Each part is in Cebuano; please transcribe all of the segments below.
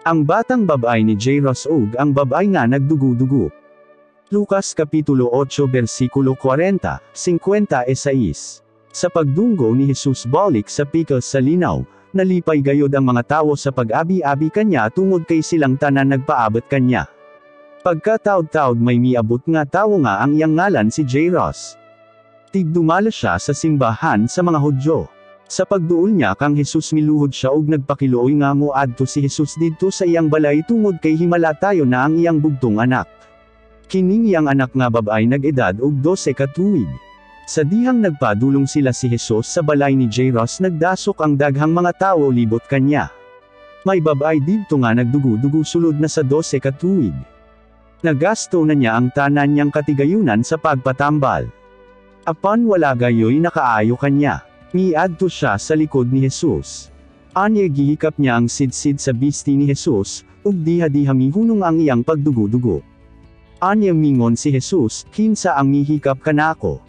Ang batang babay ni Jairus ug ang babay nga nagdugo-dugo. Lucas Kapitulo 8 versikulo 40, 56. Sa pagdunggo ni Jesus balik sa pikas sa linaw, nalipay gayod ang mga tawo sa pag-abi-abi kanya tungod kay silang tanan nagpaabot kanya. Pagkataod-taod, may miabot nga tawo nga ang iyang ngalan si Jairus. Tigdumala siya sa simbahan sa mga Hudyo. Sa pagduol niya kang Jesus, miluhod siya ug nagpakiluoy nga moadto si Jesus didto sa iyang balay tungod kay himalatayon na ang iyang bugtong anak. Kining iyang anak nga babay nag-edad og 12 ka tuig. Sa dihang nagpadulong sila si Jesus sa balay ni Jairus, nagdasok ang daghang mga tawo libot kanya. May babay didto nga nagdugo-dugo sulod na sa 12 ka tuig. Nagasto na niya ang tanan niyang katigayunan sa pagpatambal. Apan wala gayoy nakaayo kanya. Miadto siya sa likod ni Jesus. Anya gihikap niya ang sidsid sa bisti ni Jesus, ug diha-diha mihunong ang iyang pagdugo-dugo. Anya mingon si Jesus, "Kinsa ang mihikap kanako?"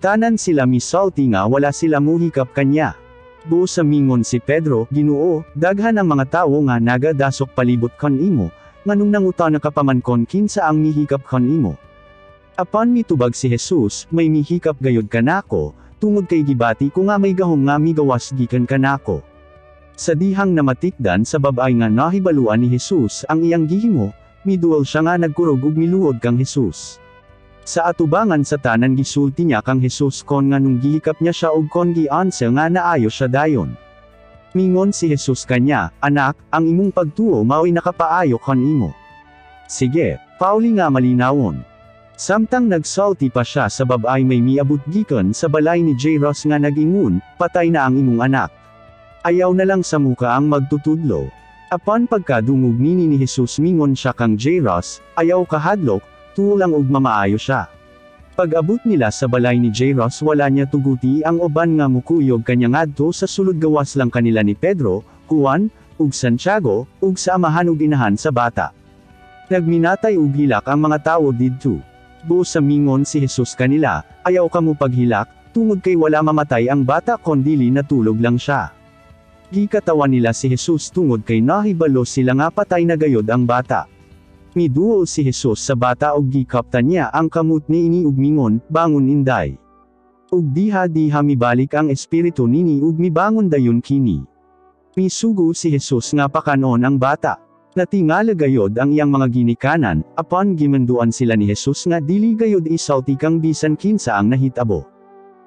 Tanan sila misulti nga wala sila muhikap kanya. Busa mingon si Pedro, "Ginoo, daghan ang mga tawo nga nagadasok palibot kan imo, nganong nangutana ka pa man kon kinsa ang mihikap kan imo?" Apan mitubag si Jesus, "May mihikap gayod kanako, tungod kay gibati ko nga may gahom nga migawas gikan kanako." Sa dihang namatikdan sa babay nga nahibaluan ni Jesus ang iyang gihimo, miduol siya nga nagkurog ug miluhod kang Jesus. Sa atubangan sa tanan, gisulti niya kang Jesus kon nganong gihikap niya siya ug kon giansa nga naayo siya dayon. Mingon si Jesus kanya, "Anak, ang imong pagtuo mao'y nakapaayo kan imo. Sige, pauli nga malinawon." Samtang nagsulti pa siya sa babay, may miabot gikan sa balay ni Jairus nga nag-ingon, "Patay na ang imong anak. Ayaw na lang sa muka ang magtutudlo." Apan pagkadungog nini ni Jesus, mingon siya kang Jairus, "Ayaw kahadlok, tuo lang ug mamaayo siya." Pag-abot nila sa balay ni Jairus, wala niya tuguti ang uban nga mukuyog kanya ngadto sa sulod gawas lang kanila ni Pedro, Juan, ug Santiago, ug sa amahan ug inahan sa bata. Nagminatay ug hilak ang mga tawo didto. Busa mingon si Jesus kanila, "Ayaw kamo paghilak, tungod kay wala mamatay ang bata kondili natulog lang siya." Gikatawa nila si Jesus tungod kay nahibalo sila nga patay na gayod ang bata. Miduol si Jesus sa bata ug gikaptan niya ang kamot niini ug mingon, "Bangon, inday." Ug diha-diha mibalik ang espiritu nini ug mibangon dayon kini. Misugo si Jesus nga pakanon ang bata. Natingala gayod ang iyang mga ginikanan, apan gimanduan sila ni Jesus nga dili gayod isulti kang bisan kinsa ang nahitabo.